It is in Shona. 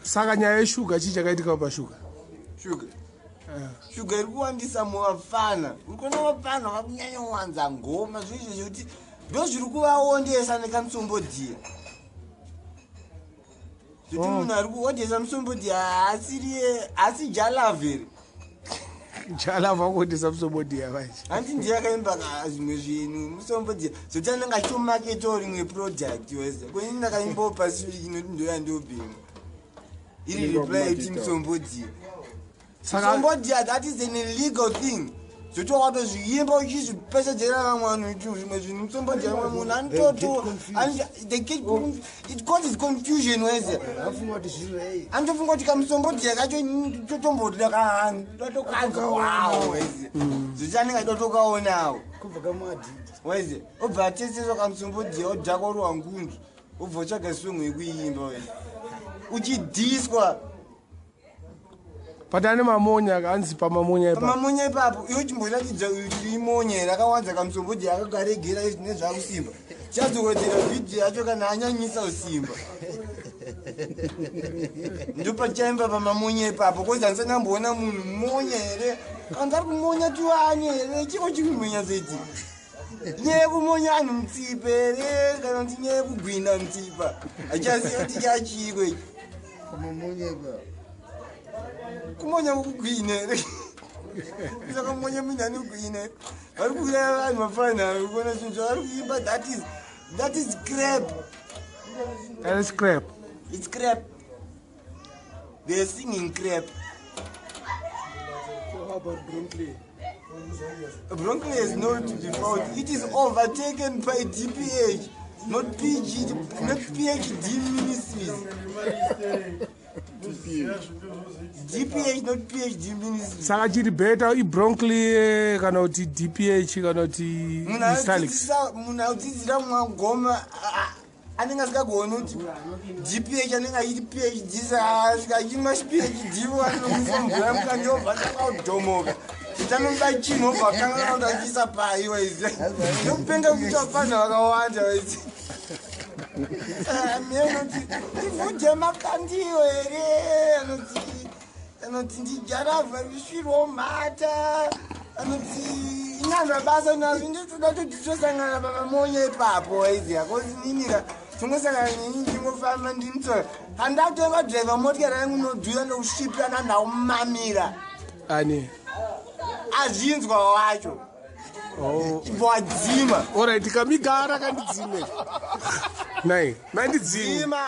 Saka nyaya yeshuga, chii chakaitika pashuga? Shuga, shuga iri kuwandisa muvafana. Uri kuona vafana vakunyanya kuwanza ngoma, zvoizvo zvekuti ndo zviri kuvaondesa nekamusombodhiya, zvekuti munhu ari kuodhesa musombodhiya haasiriye, asi Jah Love here? Jah Love akuondesa musombodhiya manje. Hanti ndiye akaimba zvimwe zvinhu, musombodhiya, zvokuti anenge achitomaketawo rimwe product wese. Kweni ndakaimbawo Pacific, inoti ndoyandobhema iri reply yekuti musombodhiya. Saka Musombodhiya, that is an illegal thing, zvokuti wakatozviimba uchizvipesedzera vamwe vanhu kuti zvimwe zvinhu musombodhiya, mumwe munhu anototo they get, it causes confusion wese. Afunga kuti zviro, ei. Anotofunga kuti kamusombodhiya kacho totomboda totokanzwawo wese, zvokuti anenge achida kutokaonawo. Kubva kamuadhidi. Weze obva ateseswa kamusombodhiya, odhakwa ruwa ngunzu, obva otsvaga song yekuimba weze, uchidhiswa. But ane mamonya, hanzi pamamonya ipapo. Pamamonya ipapo, iwe chimboratidza kuti imonya here akawanza kamusombodhiya, akakaregera izvi nezvakusimba, chazowedzera vhidhiyo yacho kana anyanyisa usimba, ndopachaimba pamamonya ipapo, cause handisati ndamboona munhu monya here, kanzi ari kumonya tuani here, chiko chiri kumonyazoiti nyaya yekumonya anhu mutsipa here, kana kuti nyaya yekugwina mutsipa, hachaziva kuti chachiko ichi. Pamamonya ipapo. Kumonya kukugwina here? Saka monya munhu anogwina, vari kuuraya vanhu vafana kuona zvinhu zvavari kuimba. That is crap. That is crap. It's crap. They're singing crap. So how about Bronkley? Bronkley is not to be found. It is overtaken by DPH, not PG, not PhD Ministries. DPH, not PhD Ministries. Saka chiri better iBronkley kana kuti DPH kana kuti Munhu Stalix? Munhu audzidzira mwagoma anenge asingagoni kuti DPH, anenge achiti PhD, saka achimwa PhD, anomuisa mvura mukandi, obva takaudhomoka, tanomuda chinhu, obva kangana kuti achiisa pai waizi nokupenga kuti vafana vakawanda waizi anoti ndivhudhe makandiyo here, anoti ndiJah Love risvirwo mhata, anoti inazva basa nazvo, nditoda kuti tosangana pamamonya ipapo waiziya, cause ninira tongosangana neni, ndingofamba ndinitsora, handatenga dhiraivha motikari yangu inodhura, nokusvipira nandaumamira. Ani? Azvinzwa wacho. Oh. Ibva wadzima. Alright, kamigara kandidzime nai mandidzime. Dzima.